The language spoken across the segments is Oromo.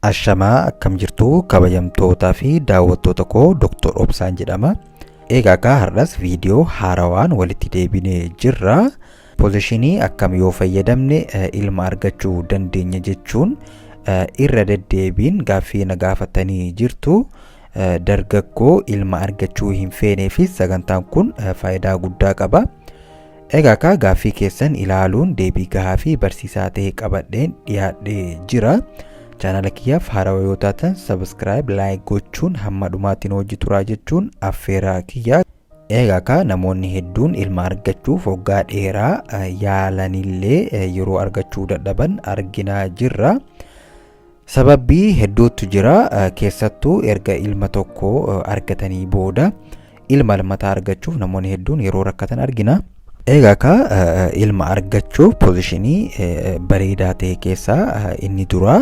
Ashamaa, akkam jirtu kabajamtootaa fi daawwattoota koo? Dr. Obsaan jedhama. Egaa akka har'as viidiyoo haarawaan walitti deebinee jirra. Positionii akkam yoo fayyadamne ilma argachuu dandeenya jechuun irra deddeebiin gaaffii na gaafatanii jirtu. Dargaggoo ilma argachuu hin feeneefis sagantaan kun faayidaa guddaa qaba. Egaa akka gaaffii keessan ilaaluun deebii gahaa fi barsiisaa ta'e qabadheen dhiyaadhee jira. Chaanala kiyyaaf haarawaa yoo taatan subscribe, like gochuun hamma dhumaatiin hojii turaa jechuun affeeraa kiyya. Egaa akka namoonni hedduun ilma argachuuf waggaa dheeraa yaalanillee yeroo argachuu dadhaban arginaa jirra. Sababbii hedduutu jira. Keessattuu erga ilma tokko argatanii booda ilma lammataa argachuuf namoonni hedduun yeroo rakkatan argina. Egaa akka ilma argachuuf positionii bareedaa ta'e keessaa inni duraa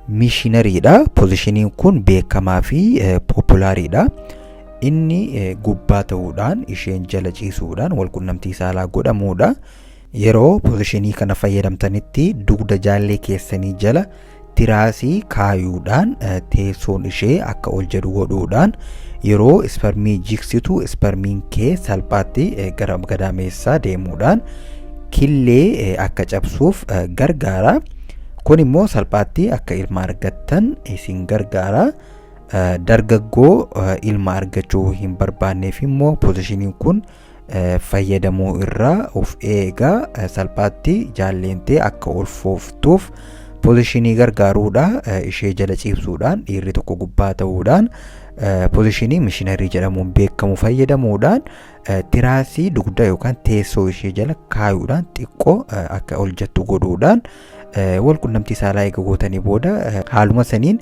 missionarydha. Positioniin kun beekamaa fi populariidha. Inni gubbaa ta'uudhaan, isheen jala ciisuudhaan walqunnamtii saalaa godhamuudha. Yeroo positionii kana fayyadamtanitti dugda jaallee keessanii jala tiraasii kaayuudhaan, teessoon ishee akka ol jedhu godhuudhaan, yeroo isparmii jiksitu isparmiin kee salphaatti gara gadaameessaa deemuudhaan killee akka cabsuuf gargaara. Kun immoo salphaatti akka ilma argattan isin gargaara. Dargaggoo ilma argachuu hin barbaanneef immoo positioniin kun fayyadamuu irraa of eegaa. Salphaatti jaalleentee akka ulfooftuuf positionii gargaaruudha. Ishee jala ciibsuudhaan, dhiirri tokko gubbaa ta'uudhaan, positionii missionary jedhamuun beekamu fayyadamuudhaan, tiraasii dugda yookaan teessoo ishee jala kaayuudhaan, xiqqoo akka ol jettu godhuudhaan, wal qunnamtii saalaa eega gootanii booda haaluma saniin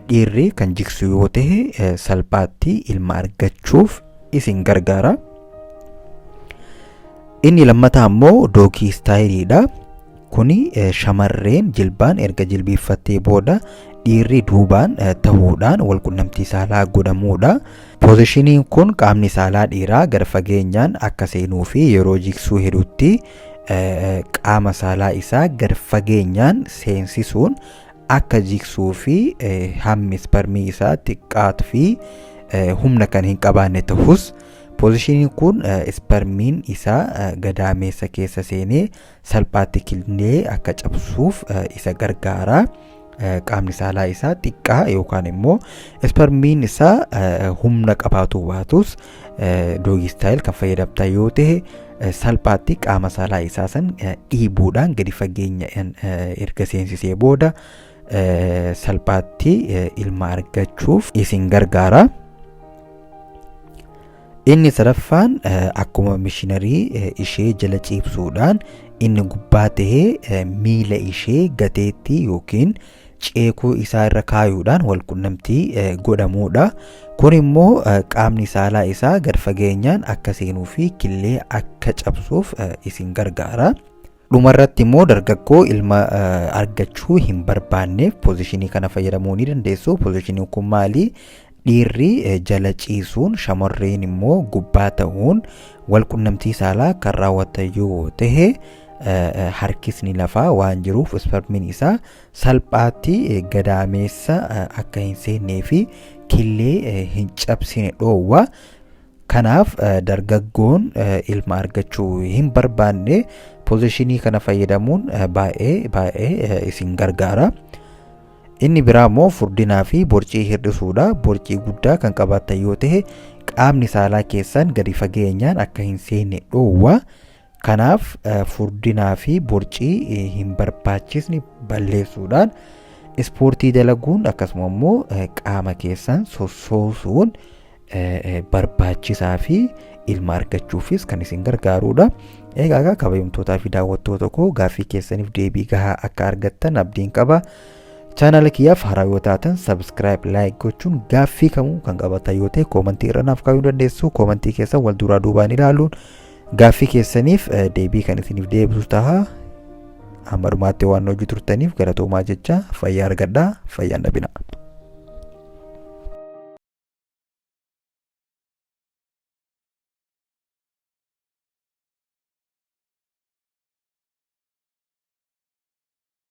dhiirri kan jigsu yoo ta'e salphaatti ilma argachuuf isin gargaara. Inni lammataa immoo doggy styleiidha. Kuni shamarreen jilbaan erga jilbiiffattee booda dhiirri duubaan ta'uudhaan wal qunnamtii saalaa godhamuudha. Positioniin kun qaamni saalaa dhiiraa gara fageenyaan akka seenuu fi yeroo jigsuu hedduutti qaama saalaa isaa gad fageenyaan seensisuun akka jigsuu fi hammi isparmii isaa xiqqaatuu fi humna kan hin qabaanne ta'us, positioniin kun isparmiin isaa gadaameessa keessa seenee salphaatti killee akka cabsuuf isa gargaara. Qaamni saalaa isaa xiqqaa yookaan immoo isparmiin isaa humna qabaatu baatus, doggy style kan fayyadamtan yoo ta'e salphaatti qaama saalaa isaa san dhiibuudhaan gadi fageenya erga seensisee booda salphaatti ilma argachuuf isin gargaara. Inni sadaffaan akkuma missionary ishee jala ciibsuudhaan, inni gubbaa tahee miila ishee gateettii yookiin ceekuu isaa irra kaayuudhaan wal qunnamtii godhamuudha. Kun immoo qaamni saalaa isaa gad fageenyaan akka seenuu fi killee akka cabsuuf isin gargaara. Dhumarratti immoo dargaggoo ilma argachuu hin barbaanneef positionii kana fayyadamuu ni dandeessu. Positioniin kun maali? Dhiirri jala ciisuun, shamarreen immoo gubbaa ta'uun wal qunnamtii saalaa kan raawwatan yoo ta'e, harkisni lafaa waan jiruuf isparmiin isaa salphaatti gadaameessa akka hin seennee fi killee hin cabsine dhoowwa. Kanaaf dargaggoon ilma argachuu hin barbaanne positionii kana fayyadamuun baay'ee baay'ee isin gargaara. Inni biraa immoo furdinaa fi borcii hir'isuudha. Borcii guddaa kan qabaattan yoo ta'e qaamni saalaa keessan gadi fageenyaan akka hin seenne dhoowwa. Kanaaf furdinaa fi borcii hin barbaachisne balleessuudhaan ispoortii dalaguun, akkasuma immoo qaama keessan sossoosuun barbaachisaa fi ilma argachuufis kan isin gargaarudha. Egaa kabajamtootaa fi daawwattoota koo, gaaffii keessaniif deebii gahaa akka argattan abdiin qaba. Chaanala kiyyaaf haaraa yoo taatan subscribe, like gochuun, gaaffii kamuu kan qabatan yoo ta'e commentii irra naaf kaa'uu dandeessu. Commentii keessan wal duraa duubaan ilaaluun gaaffii keessaniif deebii kan isiniif deebisu ta'a. Hamma dhumaatti waan hojii turtaniif galatoomaa jecha, fayyaa argadhaa, fayyaan dhabina.